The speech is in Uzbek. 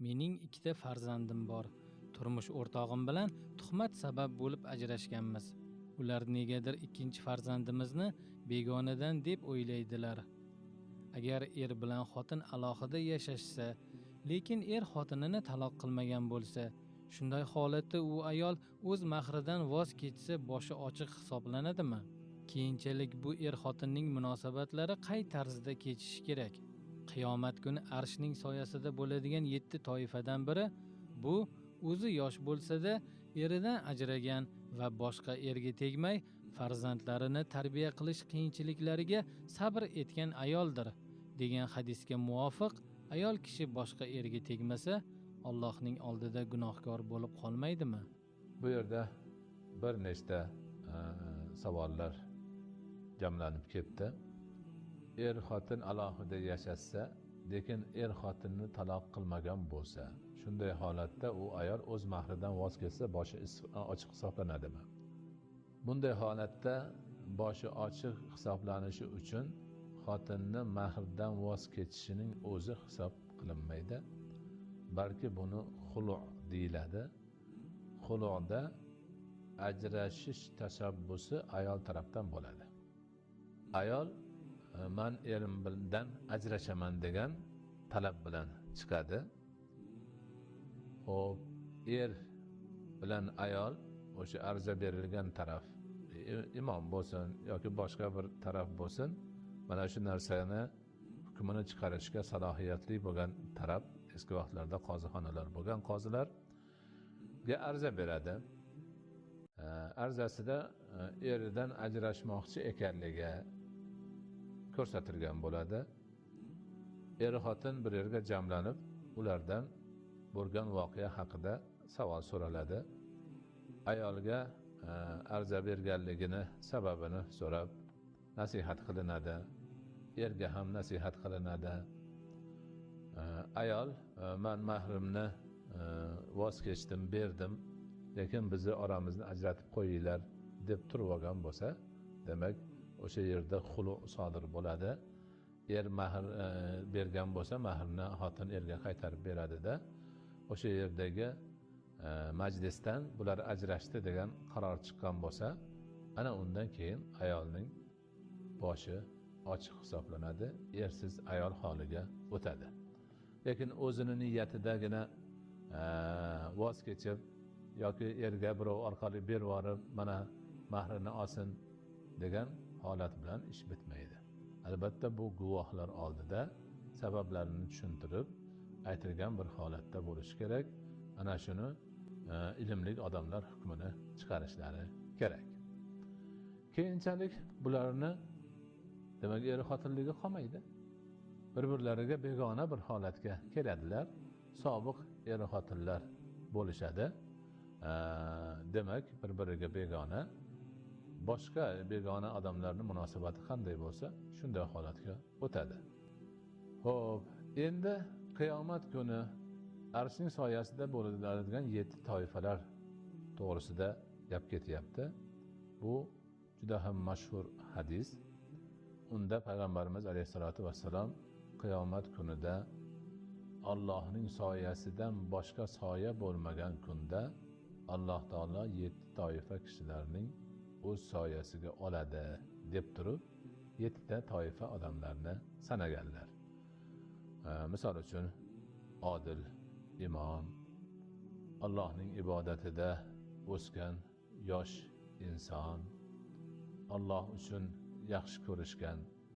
Mening ikkita farzandim bor. Turmush o'rtog'im bilan tuhmat sabab bo'lib ajrashganmiz. Ular negadir ikkinchi farzandimizni begonadan deb o'ylaydilar. Agar er bilan xotin alohida yashashsa, lekin er xotinini taloq qilmagan bo'lsa, shunday holatda u ayol o'z mahridan voz kechsa boshi ochiq hisoblanadimi? Keyinchalik bu er xotinning munosabatlari qay tarzda kechishi kerak? Qiyomat kuni arshning soyasida bo'ladigan 7 toifadan biri bu o'zi yosh bo'lsa-da eridan ajragan va boshqa erga tegmay farzandlarini tarbiya qilish qiyinchiliklariga sabr etgan ayoldir degan hadisga muvofiq ayol kishi boshqa erga tegmasa Allohning oldida gunohkor bo'lib qolmaydimi? Bu yerda bir nechta savollar jamlanib ketdi. Er xotin alohida yashasa, lekin er xotinni taloq qilmagan bo'lsa, shunday holatda u ayol o'z mahridan voz kechsa boshi ochiq hisoblanadimi? Bunday holatda boshi ochiq hisoblanishi uchun xotinni mahrdan voz kechishining o'zi hisob qilinmaydi, balki buni xulu' deyiladi. Xulu'da ajrashish tashabbusi ayol tarafdan bo'ladi. Ayol man erimdan ajrashaman degan talab bilan chiqadi. Xo'p, er bilan ayol o'sha arza berilgan taraf, imom bo'lsin yoki boshqa bir taraf bo'lsin, mana shu narsani hukmini chiqarishga salohiyatli bo'lgan taraf, eski vaqtlarda qozixonalar bo'lgan, qozilarga arza beradi. Arzasida eridan ajrashmoqchi ekanligi ko'rsatilgan bo'ladi. Er xotin bir yerga jamlanib, ulardan bo'lgan voqea haqida savol so'raladi. Ayolga arza berganligini sababini so'rab nasihat qilinadi. Erga ham nasihat qilinadi. Ayol man mahrimni voz kechdim, berdim, lekin bizni oramizni ajratib qo'yinglar deb turib olgan bo'lsa, demak o'sha yerda xulu sodir bo'ladi. Er mahr bergan bo'lsa, mahrni xotin erga qaytarib beradida, o'sha yerdagi majlisdan bular ajrashdi degan qaror chiqqan bo'lsa, ana undan keyin ayolning boshi ochiq hisoblanadi, ersiz ayol holiga o'tadi. Lekin o'zini niyatidagina voz kechib yoki erga birov orqali berib yuborib, mana mahrini olsin degan holat bilan ish bitmaydi. Albatta bu guvohlar oldida sabablarini tushuntirib aytilgan bir holatda bo'lishi kerak. Ana shuni ilmli odamlar hukmini chiqarishlari kerak. Keyinchalik bularni demak er xotinligi qolmaydi. Bir-birlariga begona bir holatga keladilar. Sobiq er xotinlar bo'lishadi. Demak bir-biriga begona, boshqa begona odamlarning munosabati qanday bo'lsa, shunday holatga o'tadi. Xo'p, endi qiyomat kuni arshning soyasida bo'ladigan 7 toifalar to'g'risida gap ketyapti. Bu juda ham mashhur hadis. Unda payg'ambarimiz alayhisolatu vassalom qiyomat kunida Allohning soyasidan boshqa soya bo'lmagan kunda Alloh taolo 7 toifa kishilarning o'z soyasiga oladi deb turib 7 ta toifa odamlarni sanaganlar. Misol uchun odil imom, Allohning ibodatida o'sgan yosh inson, Alloh uchun yaxshi ko'rishgan